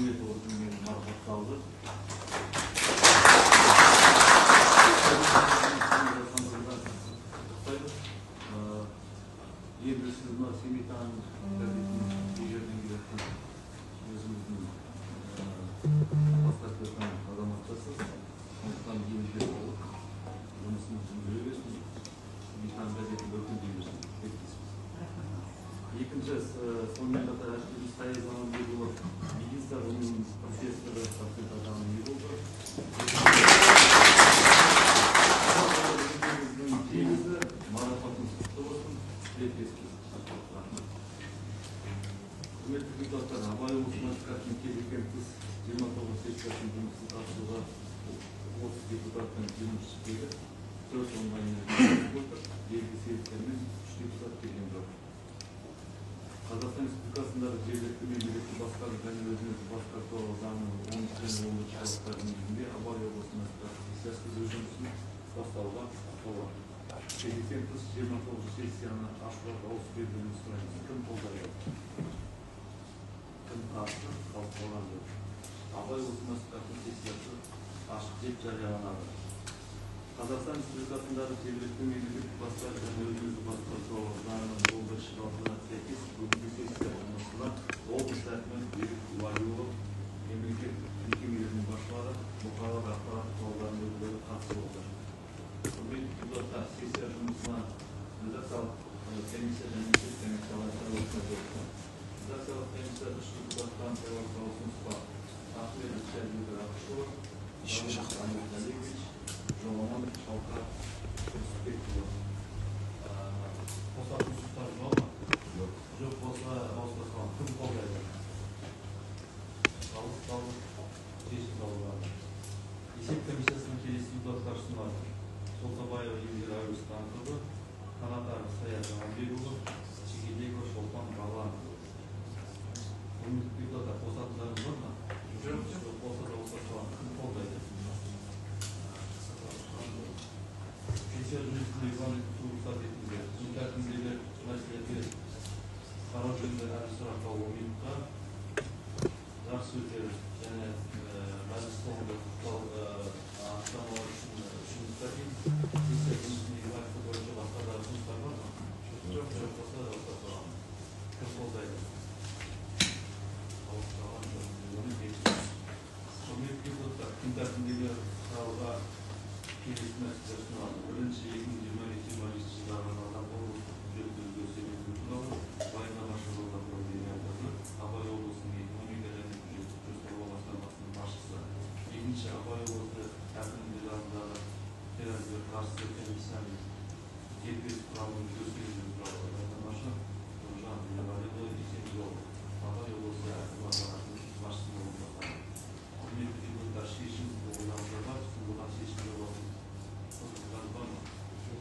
Құрмет орденімен марапатталды. Енді сіз мына Семей таңы газетінің кей жерден келе жатқан өзіміздің бастап жатқан азаматшасыз. Сондықтан елде болып жұмысыңыз жүре берсін, Семей таңы газеті өркендей берсін тілектеспіз. Екінші, сонымен қатар әріптесіміз Саяз Аманбекұлы медицина ғылымының профессоры, доцент атағына ие болды. Жеңісі, марапатыңыз құтты болсын, тілектеспіз. Рахмет. Құрметті депутаттар, Абай облысы мәслихатының кезектен тыс 29 сессиясының жұмысын қатысуға 30 депутаттың 23 келді, 4 онлайн отыр, белгілі себептермен 3 депутат келген жоқ. Қазақстан Республикасындағы жергілікті мемлекеттік басқару және өзін өзі басқару туралы заңның 10 және 11 баптары негізінде Абай облысы мәслихаты сессиясы өз жұмысын бастауға болады. Кезектен тыс 29 сессияны ашуға дауыс беруді сұраймыз. Кім қолдайды? Кім қарсы? Қалып қалған жоқ. Абай облысы мәслихатының сессиясы ашық деп жарияланады. Қазақстан Республикасындағы жергілікті мемлекеттік басқару және өзін өзі басқару туралы заңының 11 бабына сәйкес бүгінгі сессия жұмысына облыс әкімі Берік Уәлиұлы, мемлекеттік мекемелердің басшылары, бұқаралық ақпарат құралдарының өкілдері қатысып отыр. Құрметті депутаттар, сессия жұмысына редакциялық комиссия және есеп комиссиялары өткізілді. Редакциялық комиссия үш депутаттан сайлауға ұсыныс бар: Ахметов Сәдібек Ақышұлы, Дауыт Жоламан Шалқар Тұрысбекұлы. Қосатын ұсыныстар бар ма? Жоқ. Жоқ болса, дауысқа саламын. Кім қолдайды? Дауыс салып, шешім қабылданды. Есеп комиссиясының келесі депутаттар ұсынылады: Солтабаева Индира Әуесханқызы, Қанатаров Саят Аманбекұлы, Шегелбекова Шолпан Бағланқызы. Құрметті депутаттар, қосатындарыңыз бар ма? Жоқ. Жоқ болса, дауысқа саламын. Кім қолдайды? Сессия жұмысын регламентті рұқсат етіңіздер. Күн тәртібіндегі мәселелерге қарау жөнінде әр сұраққа 10 минутқа, жарыссөздер және мәжіліс соңында құттықтау анықтамалар үшін 3 минутқа дейін. Сессия жұмысының регламенті бойынша басқа да ұсыныстар бар ма? Жоқ. Жоқ болса, дауысқа саламын. Кім қолдайды? Дауысқа алған жоқ. Регламент бекітілді. Құрметті депутаттар, күн тәртібіндегі қарауға келесі мәселелер ұсынылады. Бірінші, 2025 жылдарға арналған облыстық бюджетті өзгерістер енгізу туралы баяндамашы Роза Құдайбергенқызы, Абай облысының экономика және бюджеттік жоспарлау басқармасының басшысы. Екінші, Абай облысы әкімдігі жанындағы терроризмге қарсы комиссияның дербес құрамын өзгерістер енгізу туралы баяндамашы Нұржан Тілеғалиұлы Есенжолов, Абай облысы әкімі аппаратының басшысының орынбасары. Құрметті депутаттар, шешім қолдарыңызда бар. Ұсынылған шешім жобасын ұсыныстар бар ма?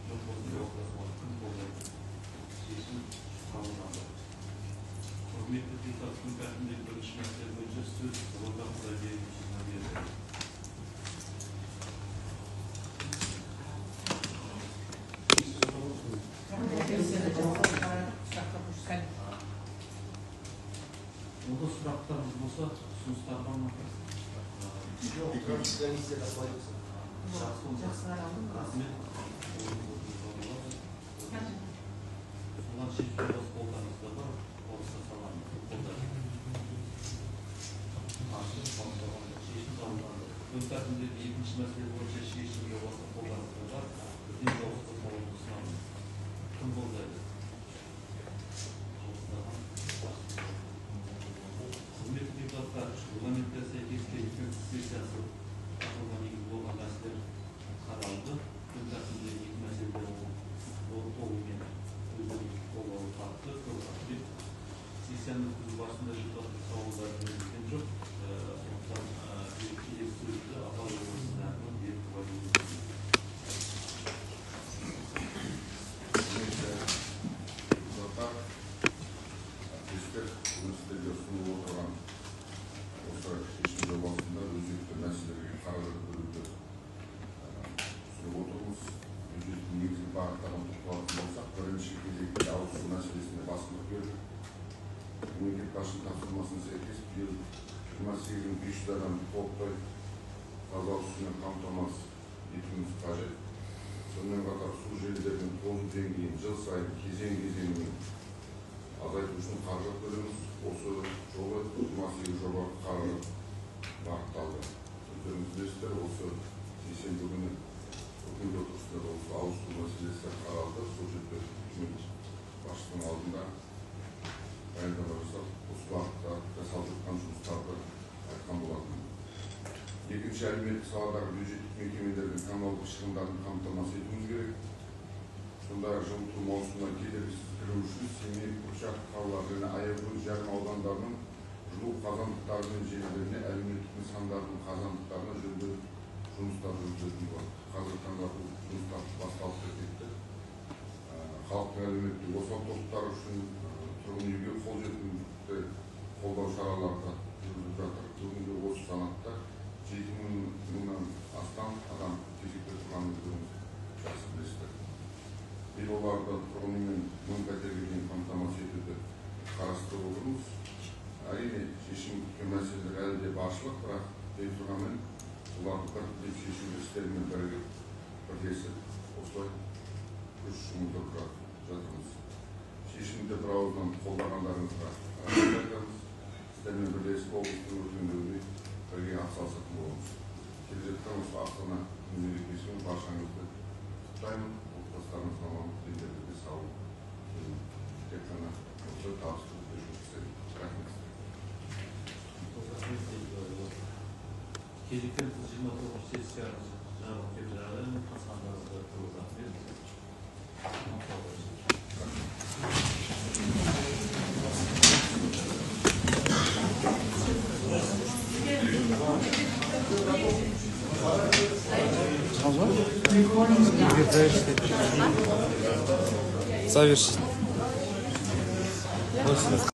Жоқ болса, дауысқа саламын. Кім қолдайды? Шешім қабылданды. Құрметті депутат, күн тәртібіндегі бірінші мәселе бойынша сөз Роза Құдайбергенқызына беріледі. Комиссияда жақсы қарадық, сұраққа көшсек. Онда сұрақтарыңыз болса, ұсыныстар бар ма? Жоқ, комиссияда қойылсын. Жақсы онда. Жақсы қаралды. Рахмет. Ұсынылған шешім жобасы қолдарыңызда бар. Дауысқа саламын. Кім қолдайды? Қарсы? Қабылданған. Шешім қабылданды. Күн тәртібіндегі екінші мәселе бойынша шешім жобасы қолдарыңызда бар. Бірден дауысқа салуды ұсынамын. Кім қолдайды? Дауыстаған. Құрметті депутаттар, регламентке сәйкес кезектен тыс сессиясы ашылған негіз болған мәселелер қаралды. Күн тәртібіндегі екі мәселеде ол толығымен өздеріңіз қолдау тапты. Көп рахмет. Сессияны өткізу барысында депутаттық сауалдар берілген жоқ. Сондықтан келесі сөзді Абай облысының әкімі Берік Уәлиұлы. Құрметті депутаттар, әріптестер, бүгін 8500 адам толықтай таза ауыз сумен қамтамасыз етуіміз қажет. Сонымен қатар су желілерінің тозу деңгейін жыл сайын кезең-кезеңімен азайту үшін қаражат бөлеміз. Осы жолы 28 жоба қаражат бағытталды. Өздеріңіз білесіздер, осы сейсенбі күні үкімет отырысында осы ауыз су мәселесі қаралды. Сол жерде үкімет басшысының алдында баяндама жасап, осы бағытта жасалып жатқан жұмыстарды айтқан болатын. Екінші, әлеуметтік саладағы бюджеттік мекемелердің коммуналдық шығындарын қамтамасыз етуіміз керек. Сондай-ақ жылыту маусымына кедергісіз кіру үшін Семей, Қыпшақ қалалары және Аягөз жарма аудандарының жылу қазандықтары мен желілеріне, әлеуметтік нысандардың қазандықтарына жөндеу жұмыстары жүргізілетін болады. Қазіргі таңда бұл жұмыстар басталып та кетті. Халықтың әлеуметтік осал топтары үшін тұрғын үйге қолжетімділікті қолдау шаралары да жүргізіліп жатыр. Бүгінгі осы санатта 7 мыңнан астам адам кезекте тұрғанын өздеріңіз жақсы білесіздер. Биыл оларды тұрғын үймен 1000 пәтерге дейін қамтамасыз етуді қарастырып отырмыз. Әрине, шешім күткен мәселелер әлі де баршылық, бірақ дей тұрғанмен оларды біртіндеп шешуге сіздермен бірігіп, бірлесіп, осылай күш жұмылдырып жатырмыз. Шешімді бір ауыздан қолдағандарыңызға рахмет айтамыз. Сіздермен бірлесіп облыстың өркендеуіне бірге атсалысатын боламыз. Келе жатқан осы Астана күні мерекесімен баршаңызды құттықтаймын. Отбасыларыңызға амандық, дендеріңізге саулық тілеймін. Тек қана осы табысты жұмыс істеймін. Рахмет сіздерге. Кезектен тыс 29 сессиямыз жабық деп жариялаймын. Қатысқандарыңызға көп рахмет. Аман сау болыңыздар. Завершить.